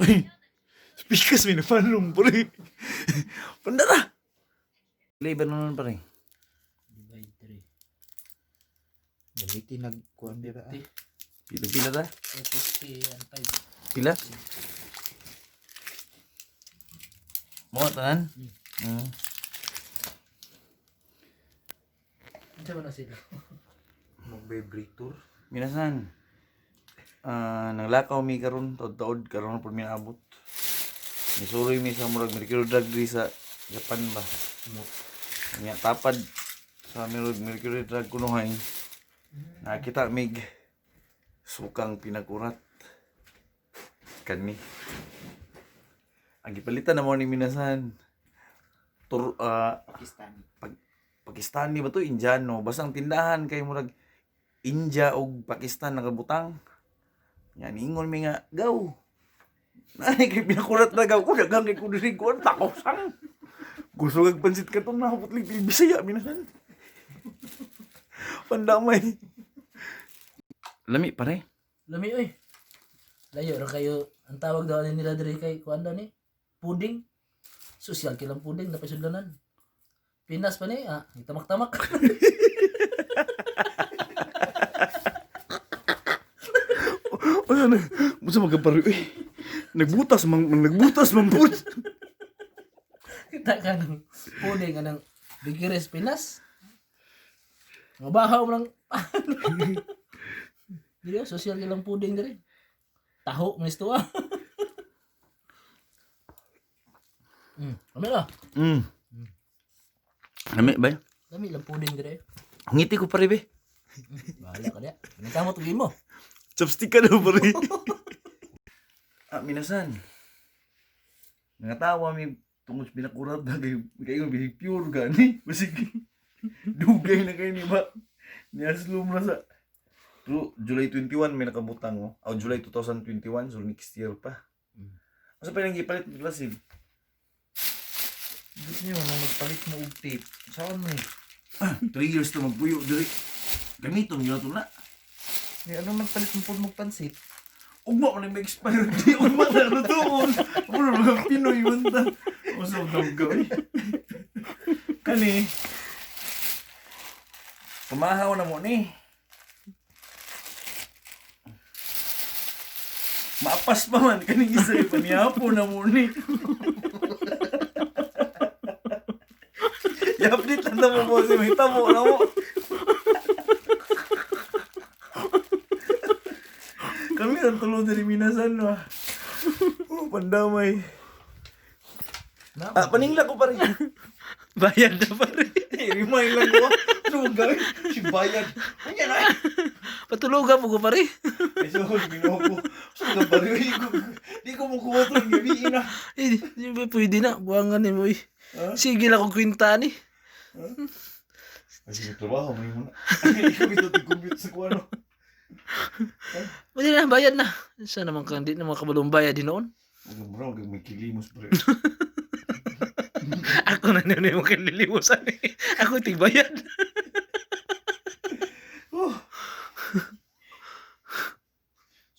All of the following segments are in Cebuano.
Ay, speakers may napanlong pare. Pandara. Labor na nun pare. Divide 3. Gamitin nagkuan dira ah. Pila pila ta? 250 and 5. Pila? Mo tanan? Ano ba na sila? Mag-vibrator. Minasan. Ah, nanglakaw mi karon taod-taod karon pud mi naabot. Misuroy mi sa murag Mercury Drug diri sa Japan ba. Nya tapad sa Mercury Drug kunuhay. Nakita mig sukang pinakurat. Kani. Ang gipalitan na mo ni minasan. Tur Pakistani. Pakistani ba to Indiano basta ang tindahan kay murag India og Pakistan nakabutang nya niingon mi nga gaw nay kay pinakurat na gaw ko daghang kay kudirig ko takaw sang gusto kag pansit ka tong nakaputlig Bisaya minasan pandamay lami pare. Lami oy. Layo ra kayo. Ang tawag daw ani nila diri kay kuan daw ni puding. Social kilang puding na pasudlanan. Pinas pa ni ah, tamak-tamak. Ano na musa magkapare eh nagbutas man nagbutas man pud. Kita ka ng puding anang Bigires Pinas. Mabahaw mo lang. Dili oh, social kilang puding diri. Taho man isto ah. Lami lah. Lami ba? Lami lang puding diri. Ngiti ko pare be. Bahala ka diya. Paningkamot og imo. Chopstick ka daw pare. Ah, minasan. Nangatawa mi tungod sa binakurat na kay kayo bisig pure gani. Basig dugay na kayo ni ba. Ni Aslum na sa pero July 21 may nakabutang oh. Oh, July 2021 so next year pa. Asa pa nang gipalit ng klase? Gusto niyo na magpalit mo og tape. Saan mo ni? Ah, 3 years to magpuyo diri. Gamiton gyud na to na. Ni ano magpalit mo pud mo pansit? Ugma ko na may expire di ugma na na tuon. Mura mga Pinoy man ta. Usaw daw gawin. Kani. Pamahaw na mo ni. Maapas pa man kaning isa eh, panihapo na mo ni. I-update lang na mo boss, may tamo na mo. Kami ang tulong diri minasan no. Oh, pandamay. Na, Ah, paningla ko pa rin. bayad na pare. Eh, remind lang ko. Ano ang gawin? Si bayad. Ano na? Patulugan mo ko pare. Ay, so, ginoo ko. So, ang bariyo. Di ko makuha ito ng gabi na. Eh, di ba pwede na. Buwangan ni mo eh. Ha? Sige lang kong kwinta ni. Ay, sige, trabaho. May muna. Ikaw ito, tigumit sa kuwano. Pwede na, bayad na. Sa naman ka, hindi naman kabalong bayad din noon. Huwag kang bro, huwag kang may kilimos pa rin. Ako na nun yung kinilimusan eh. Ako tigbayad. Oh.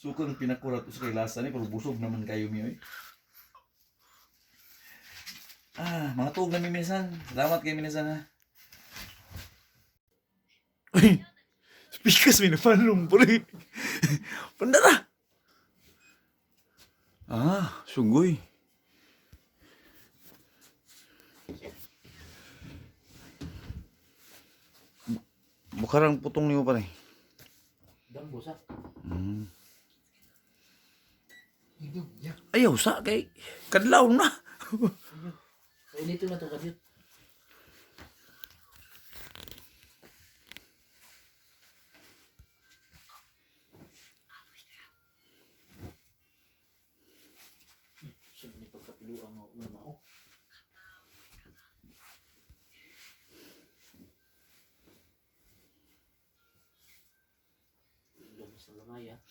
Sukang pinakurat sa kay lasa ni, pero busog naman kayo miyo eh. Ah, mga tuog na mi minsan. Salamat kay minsan ha. Ay, speakers may napanlong pare. Pandara! Ah, sunggoy. Bukarang putong niyo pare. Dambo sa. Ayaw sa kay kadlaw na. Painito na to kadyot. Sabi ni pagkapiluan nga una oh. Lamas na lamay ah.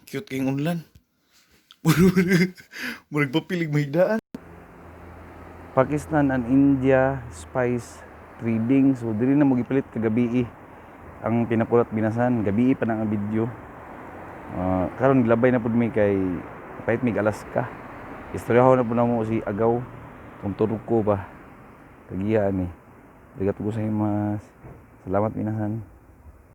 Cute kayong unlan. Murag papilig mahigdaan. Pakistan and India spice trading. So dili na mo gipalit kagabi ang pinakulat binasan. Gabi pa na ang video. Ah, karon gilabay na pud mi kay pahit mig Alaska. Istoryahon na pud namo si Agaw tong Turko ba. Kagiya ni. Arigatou gozaimasu. Salamat, minasan.